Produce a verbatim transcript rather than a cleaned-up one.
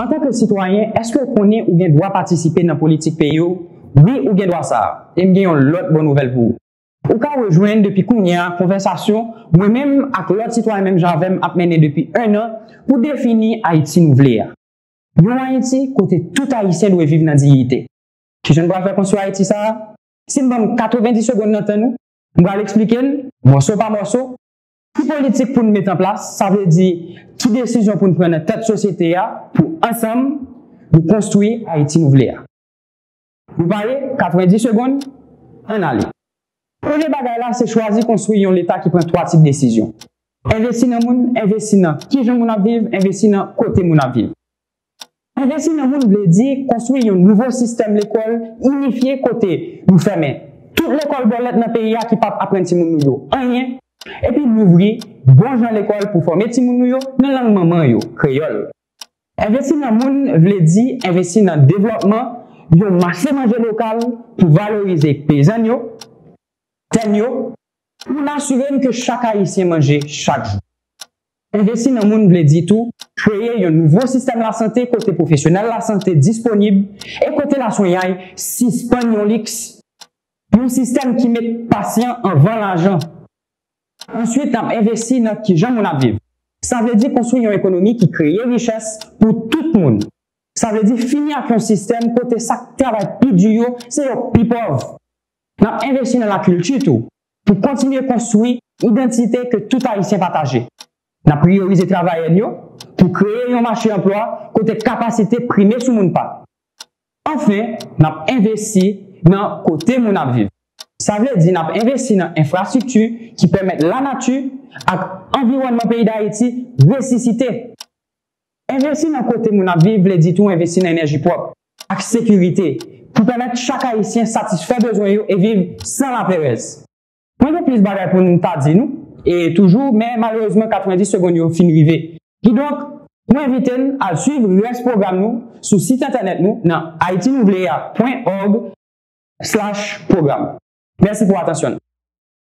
Antanke sitwayen, èske w konnen ou gen dwa patisipe nan politik peyi w? Wi, ou gen dwa sa a. E m gen yon lòt bon nouvèl pou ou. Ou ka rejwenn depi kounye a konvèsasyon mwen menm ak lòt sitwayen menm jan avè m ap mennen depi en an pou defini Ayiti nou vle a. Yon Ayiti kote tout Ayisyen dwe viv nan diyite. Kijan n pral fè konstwi Ayiti sa a? Si n ban m katrevenndis segonn nan tan nou, m pral eksplike n, mòso pa mòso, ki politik pou n met an plas, sa vle di ki desizyon pou n pran nan tèt sosyete a pou ansanm nou konstwi Ayiti nou vle a. Nou pare? Katrevenndis segonn, ann ale. Premye bagay la, se chwazi konstwi yon Leta ki pran twa tip desizyon. Envesti nan moun, envesti nan kijan moun ap viv, envesti nan kote moun ap viv. Envesti nan moun vle di konstwi yon nouvo sistèm lekòl inifye kote nou fèmen tout lekòl bòlèt nan peyi a ki p ap aprann timoun nou yo anyen, epi louvri bon jan lekòl pou fòme timoun nou yo nan lang manman yo, kreyòl. Envesti nan moun vle di envesti nan devlòpman yon mache manje lokal pou valorize peyizàn yo, tè n yo, pou n asire n ke chak Ayisyen manje chak jou. Envesti nan moun vle di tou kreye yon nouvo sistèm lasante kote pwofesyonèl lasante disponib e kote laswenyay sispann yon liks, yon sistèm ki met pasyan anvan lajan. Answit, n ap envesti nan kijan moun ap viv. Sa vle di konstwi yon ekonomi ki kreye richès pou tout moun. Sa vle di fini ak yon sistèm kote sa k travay pi di yo, se yo k pi pòv. N ap envesti nan lakilti tou, pou kontinye konstwi idantite ke tout Ayisyen pataje. N ap priyorize travayè n yo pou kreye yon mache anplwa kote kapasite prime sou moun pa. Anfen, n ap envesti nan kote moun ap viv. Sa vle di n ap envesti nan enfrastrikti ki pèmèt lanati ak anviwònman peyi Dayiti resisite. Envesti nan kote moun ap viv vle di tou envesti nan enèji pwòp ak sekirite pou pèmèt chak Ayisyen satisfè bezwen yo e viv san laperèz. Mwen gen plis bagay pou m ta di nou, e toujou, men malerezman katrevenndis segonn yo fin rive. Kidonk, mwen envite n al swiv rès pwogram nou sou sit entènèt nou nan haitinouvlea pwen org slash program. Mèsi pou atansyon n.